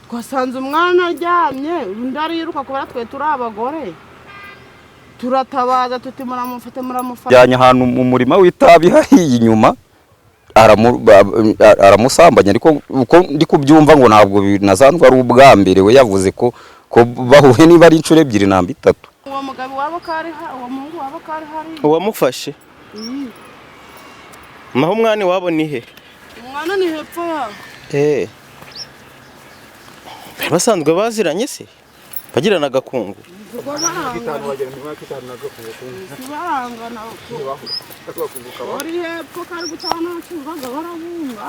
Twasanze umwana aryamye, undi ariruka kubera twe turi abagore, turatabaza tuti: "Muramufate, muramufate." Jyanye ahantu mu murima w'itabi hahiye inyuma, aramusambanya. Ariko uko ndi kubyumva, ngo ntabwo binazanzwe ari ubwa mbere. We yavuze ko bahuye niba ari inshuro ebyiri namba itatu. Uwo mugabo wabo kari uwo muhungu wabo kari hari. Uwamufashe? Naho umwana iwabo ni he? Umwana ni hepfo yaho. Bari basanzwe baziranye se, bagirana agakungu? Ubwo barangana, uri hepfo kari gucana bacuruzaga barabunga.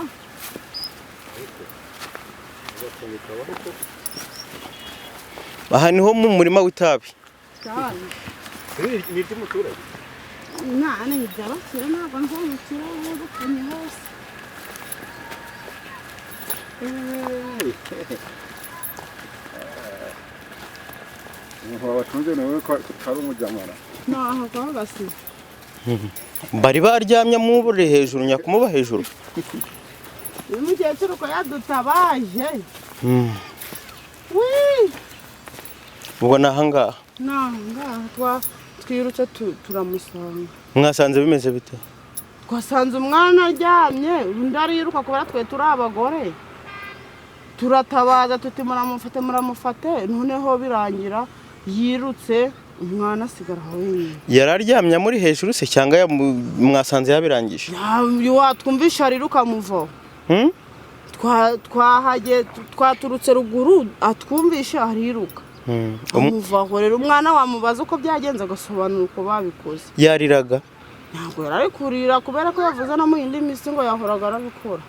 Aha niho mu murima w'itabi? Cyane. Nane iby'abakire, ntabwo nzi umukire wegukanye hose. Umuntu wabatunze nawe ko ari umujyamara. Naho kagasize. Bari baryamye amubure hejuru, nyakumuba hejuru. Uyu mukecuru ko yadutabaje wii! Ubwo ni ahangaha? Naho ngaha twirutse turamusanga. Mwasanze bimeze bite? Twasanze umwana aryamye, undi ariruka kubera twe turi abagore, turatabaza tuti: "Muramufate, muramufate." Noneho birangira yirutse, umwana asigara aho wenyine. Yari aryamye amuri hejuru se, cyangwa mwasanze yabirangije? Watwumvisha ariruka muvaho. Hmm? Twahage twaturutse ruguru, atwumvisha ariruka. Amuvaho rero, umwana wamubaza uko byagenze agasobanura uko babikoze. Yariraga? Ntabwo yari ari kurira, kubera ko yavuze no mu yindi minsi ngo yahoraga arabikora.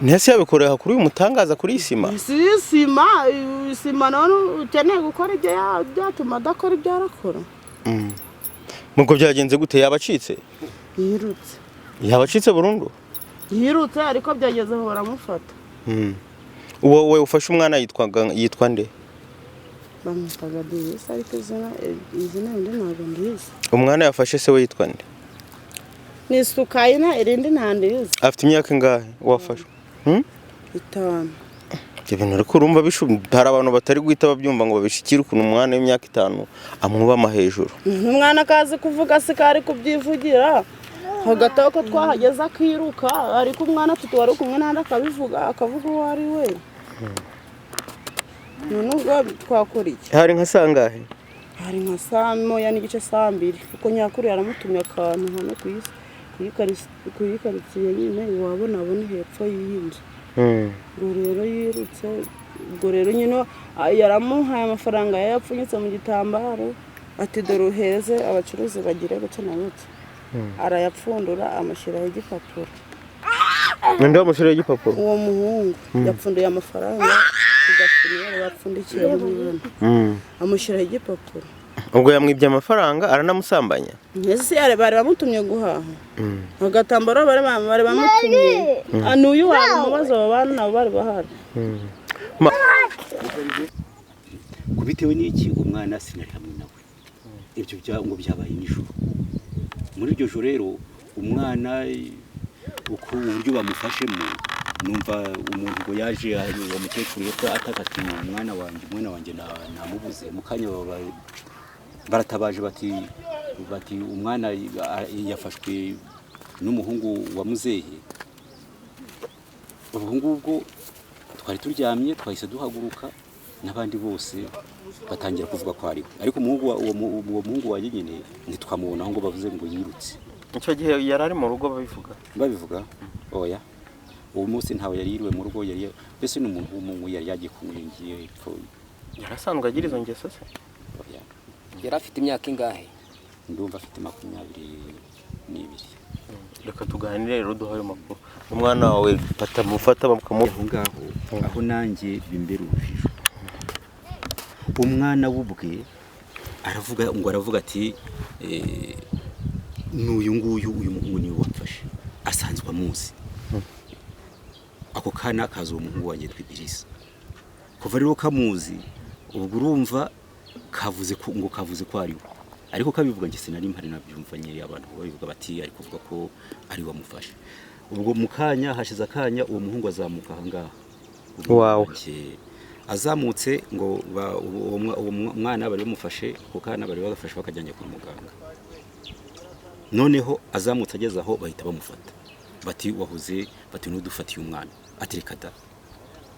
Ntese yabikorera kuri uyu mutangaza, kuri iyi sima? Si sima, sima none ukeneye gukora ibyo byatuma adakora ibyo arakora. Ubwo byagenze gute? Yabacitse? Yirutse. Yabacitse burundu? Yirutse, ariko byageze aho baramufata. Uwo we ufashe umwana yitwa nde? Bamwitaga Denise, ariko izina rindi ntabwo ndizi. Umwana yafashe se we yitwa nde? Ni Sukayina, irindi ntandizi. Afite imyaka ingahe uwafashwe? 5. Ibyo bintu ariko urumva hari abantu batari guhita babyumva ngo babishikire, ukuntu umwana w'imyaka 5 amwubama hejuru. Umwana akazi kuvuga se kari kubyivugira, hagati aho ko twahageze akiruka, ariko umwana tuti wari kumwe n'andi akabivuga, akavuga uwo ari we. None ubwo twakora iki? Hari nka sangahe? Hari nka saa moya n'igice, saa mbiri, kuko nyakuri yaramutumye akantu hano ku isi, kuri karitsiye nyine iwabo nabo ni hepfo y'iyi nzu. Ubwo rero yirutse, ubwo rero nyine yaramuhaye amafaranga yayapfunyitse mu gitambaro, ati: "Dore uheze abacuruzi bagire gutya na gutya." Arayapfundura, amushyiraho igipapuro. Ninde wamushyiriyeho igipapuro? Uwo muhungu yapfunduye amafaranga ku gasiniya bapfundikiye umwana, amushyiraho igipapuro. Ubwo yamwibye amafaranga aranamusambanya? Ese bari bamutumye guhaha agatambaro, bari bamutumye. N'uyu wamubaza, abo bana nabo bari bahari. Ngo bitewe n'iki? Umwana sinari hamwe nawe, ibyo ngo byabaye nijoro. Muri iryo joro rero umwana uko uburyo bamufashemo, numva umuntu ngo yaje, uwo mukecuru yepfo, ataka ati: "Umwana wanjye, umwana wanjye namubuze." Mu kanya baratabaje bati: "Umwana yafashwe n'umuhungu wa muzehe." Ubwo ngubwo twari turyamye, twahise duhaguruka n'abandi bose batangira kuvuga ko ariwe, ariko umuhungu uwo muhungu wanjye nyine ntitwamubonaho ngo bavuze ngo yirutse. Icyo gihe yari ari mu rugo babivuga? Babivuga, oya, uwo munsi ntawe yari yiriwe mu rugo. Yari mbese ni umuntu w'umunywi, yari yagiye kunywa ngiye epfo. Yari asanzwe agira izo ngeso se? Oya. Yari afite imyaka ingahe? Ndumva afite 22. Reka tuganire rero, duhe ayo makuru. Umwana wawe batamufata bakamu Aho ngaho aho nanjye bimbera urujijo. Umwana w'ubwe aravuga ngo, aravuga ati: "N'uyu nguyu, uyu muhungu niwe wamfashe, asanzwe amuzi." Ako kana kaza uwo muhungu wanjye yitwa Idirisa. Kuva rero kamuzi, ubwo urumva kavuze ko ngo kavuze ko ari we, ariko kabivuga njye sinari mpari, nabyumva nyine abantu babivuga bati ari kuvuga ko ari we wamufashe. Ubwo mu kanya hashize akanya, uwo muhungu azamuka aha ngaha. Wawe. Azamutse ngo uwo mwana bari bamufashe, ku kana bari bagafashe bakajyanye kwa muganga. Noneho azamutse ageze aho bahita bamufata, bati wahuze, bati n'udufatiye umwana. Ati reka da,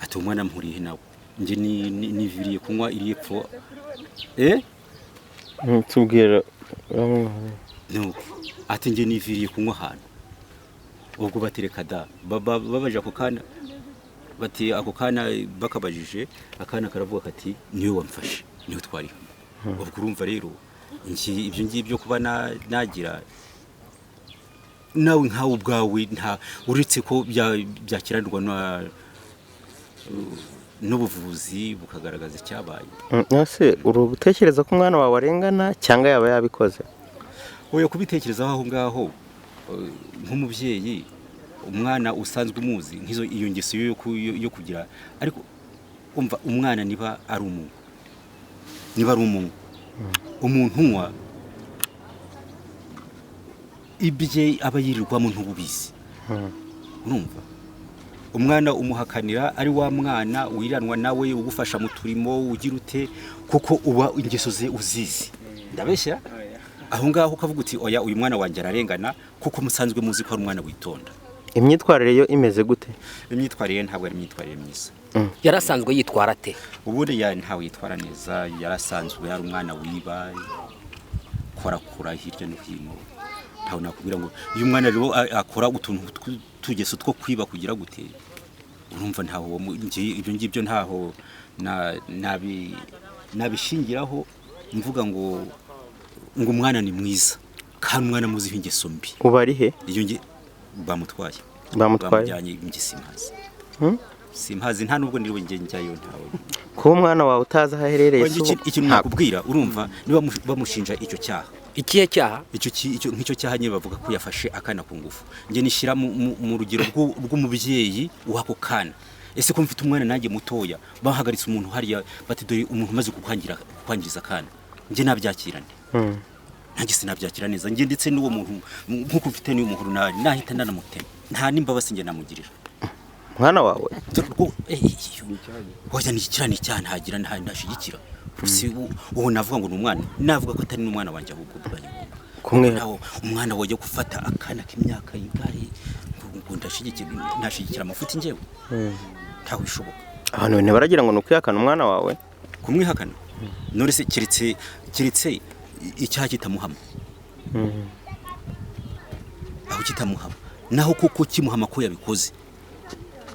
ati umwana mpuriye nawe, njye niviriye kunywa iri epfo. Tubwira. Nuko ati njye niviriye kunywa ahantu. Ubwo bati reka da, babaje ako kana, bati ako kana bakabajije, akana karavuga kati niwe wamfashe, niwe twari hamwe. Ubwo urumva rero ibyo ngibyo kuba nagira nawe nkawe ubwawe, nta uretse ko byakiranirwa n'ubuvuzi bukagaragaza icyabaye. Ese uri gutekereza ko umwana wawe arengana cyangwa yaba yabikoze? Oya, kubitekerezaho aho ngaho, nk'umubyeyi umwana usanzwe umuzi nk'izo iyo ngeso yo kugira, ariko umva umwana niba ari umuntu, niba ari umuntu, umuntu unywa ibye aba yirirwamo ntububizi. Urumva umwana umuhakanira ari wa mwana wiranwa nawe, ugufasha mu turimo, ugira ute, kuko uba ingeso ze uzizi. Ndabeshya? Aho ngaho ukavuga uti oya, uyu mwana wanjye ararengana, kuko musanzwe muzi ko ari umwana witonda. Imyitwarire yo imeze gute? Imyitwarire ntabwo ari imyitwarire myiza. Yarasanzwe yitwara ate? Ubundi ntawe yitwara neza, yarasanzwe ari umwana wiba, korakora hirya no hino. Ntawe nakubwira ngo iyo umwana rero akora utuntu tw'utugeso two kwiba kugira gute, urumva ntaho ibyo ngibyo ntaho nabishingiraho mvuga ngo umwana ni mwiza, kandi umwana muziho ingeso mbi. Ubu ari he? Iyo nge bamutwaye. Bamutwaye? Bamujyanye, njye simpazi. Simpazi, nta nubwo niriwe njye njyayo, ntawe. Kuba umwana wawe utazi aho aherereye? Oya, ikintu nakubwira, urumva niba bamushinja icyo cyaha. Ikihe cyaha? Icyo nk'icyo cyaha nyine bavuga ko yafashe akana ku ngufu, njye nishyira mu rugero rw'umubyeyi w'ako kana. Ese ko mfite umwana nanjye mutoya, bahagaritse umuntu hariya bati dore umuntu umaze kukwangiriza akana, njye nabyakira nte? Nanjye sinabyakira neza njye, ndetse n'uwo muntu nk'uko mfite n'uyu muhuru nahita nanamutema, nta n'imbabazi njye namugirira. Umwana wawe? Oya, ni kiriya ni icyaha ntagira ntashyigikira. Si uwo navuga ngo ni umwana, navuga ko atari n'umwana wanjye ahubwo bibaye ngombwa. Kumwe. Naho umwana wajya gufata akana k'imyaka ingahe ngo ndashyigikira, ntashyigikira amafuti njyewe, ntawe bishoboka. Abantu ntibaragira ngo ni ukwihakana umwana wawe? Kumwihakana none se keretse icyaha kitamuhama, aho kitamuhama naho kuko kimuhama ko yabikoze,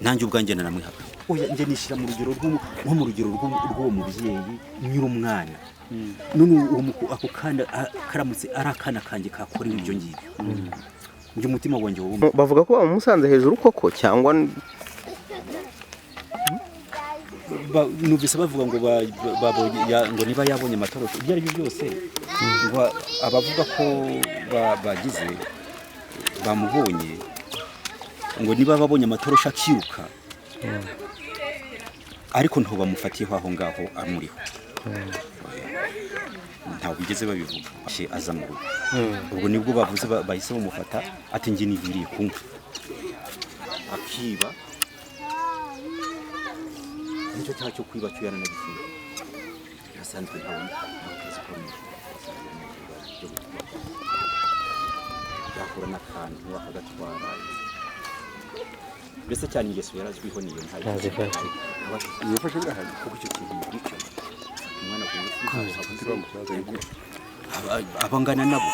nanjye ubwanjye naramwihakana. Oya, njye nishyira mu rugero nko mu rugero rw'uwo mubyeyi nyir'umwana. None uwo ako kana karamutse ari akana kanjye kakorewe ibyo ngibyo, njye umutima wanjye wowe. Bavuga ko bamusanze hejuru koko cyangwa? Numvise bavuga ngo babonye ngo niba yabonye amatoroshi, ibyo ari byo byose ngo abavuga ko bagize bamubonye, ngo niba babonye amatoroshi akiruka, ariko ntaho bamufatiyeho aho ngaho amuriho, ntabwo bigeze babivuga. Aza mu rugo, ubwo nibwo bavuze bahise bamufata, ati njye niviriye kunywa, akiba. Nicyo cyaha cyo kwiba cyo yaranagifunga, asanzwe ntawe ntawe kazi ko yakura n'akantu akagatwara, mbese cyane ingeso yarazwiho niyo ntayo. Ubufasha burahari. Kuko icyo kintu nicyo umwana ku ngufu. Bamusaza. Abangana nabo,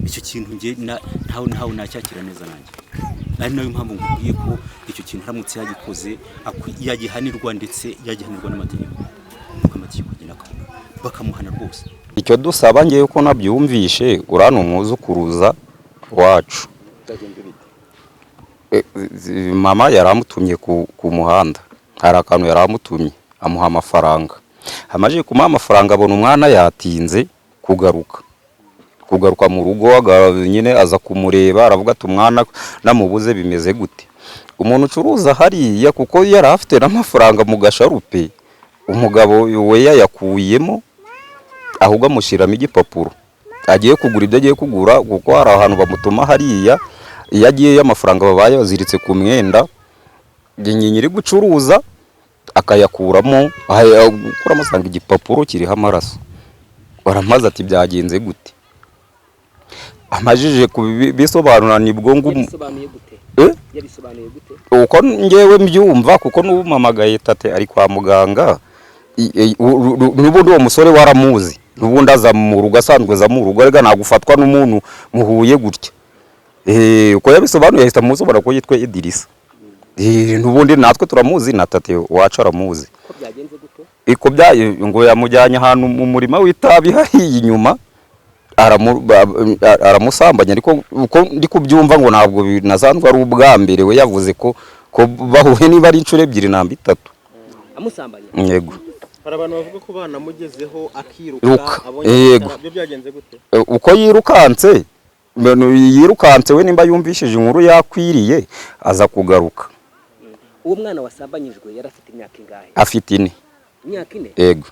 icyo kintu njye ntawe nacyakira neza nanjye, ari nayo mpamvu nkubwiye ko icyo kintu aramutse yagikoze yagihanirwa, ndetse yagihanirwa n'amategeko, nuko amategeko agenda bakamuhana rwose. Icyo dusaba ngewe ko nabyumvishe, uriya ni umwuzukuruza wacu. Mama yari amutumye ku muhanda, hari akantu yari amutumye, amuha amafaranga. Amaze kumuha amafaranga abona umwana yatinze kugaruka mu rugo, nyine aza kumureba, aravuga ati umwana namubuze bimeze gute? Umuntu ucuruza hariya, kuko yari afite n'amafaranga mu gasharupe, umugabo we yayakuyemo, ahubwo amushyiramo igipapuro agiye kugura ibyo agiye kugura, kuko hari ahantu bamutuma hariya, iyo agiyeyo amafaranga babaye baziritse ku mwenda. Nyiri gucuruza akayakuramo, ayakuramo asanga igipapuro kiriho amaraso. Baramaze ati: "Byagenze gute?" Amajije kubisobanura nibwo ngo Yabisobanuye gute? Eh? Yabisobanuye gute? Uko ngewe mbyumva, kuko n'ubu tate ari kwa muganga, n'ubundi uwo musore waramuzi, n'ubundi aza mu rugo, asanzwe aza mu rugo. Ariko nagufatwa n'umuntu muhuye gutya. Uko yabisobanuye, ahita amusobanura ko yitwa Idirisa. N'ubundi natwe turamuzi, na tate wacu aramuzi. Ko byagenze gute? Iko bya ngo yamujyanye ahantu mu murima w'itabi hariya inyuma, aramusambanya. Ariko uko ndi kubyumva, ngo ntabwo binasanzwe ari ubwa mbere. We yavuze ko bahuye niba ari inshuro ebyiri namba itatu. Amusambanya? Yego. Hari abantu bavuga ko banamugezeho akiruka. Ruka, Abonye yego. amatara. Byo byagenze gute? Uko yirukanse, mbeno yirukanse we, nimba yumvishije inkuru yakwiriye, aza kugaruka. Uwo mwana wasambanyijwe yari afite imyaka ingahe? Afite 4. Imyaka 4? Yego.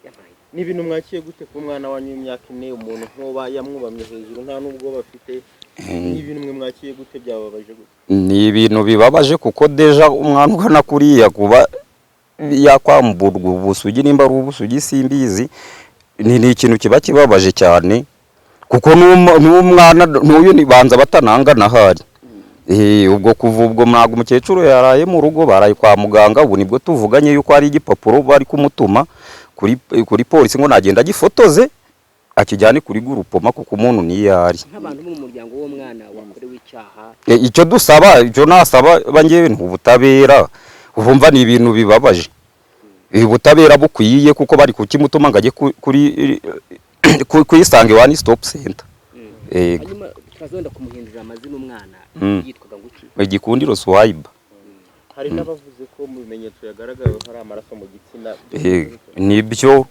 Yampaye. Ni ibintu mwakiye gute kuba umwana wanyu w'imyaka 4, umuntu nk'uba yamwubamye hejuru nta n'ubwo bafite? Ni ibintu mwe mwakiye gute? Byababaje gute? Ni ibintu bibabaje, kuko déjà umwana ugana kuriya kuba yakwamburwa ubusugi, nimba ari ubusugi simbizi, ni ikintu kiba kibabaje cyane, kuko n'umwana n'uyu nibanza batanangana ahari. Ubwo kuva ubwo ntabwo umukecuru yaraye mu rugo, baraye kwa muganga. Ubu nibwo tuvuganye yuko hari igipapuro bari kumutuma kuri polisi ngo nagenda agifotoze akijyane kuri groupement, kuko umuntu niyo ari. Nk'abantu bo mu muryango w'uwo mwana wakorewe icyaha? Icyo dusaba, icyo nasaba bangewe, ni ubutabera. Urumva ni ibintu bibabaje. Ubutabera bukwiye, kuko bari kukimutuma ngo ajye ku Isange One Stop Center. Yego. Hanyuma turaza wenda kumuhindurira amazina umwana. Yitwaga ngo iki? Igikundiro Swayiba. Hari n'abavuze ko mu bimenyetso yagaragaye hari amaraso mu gitsina. Nibyo.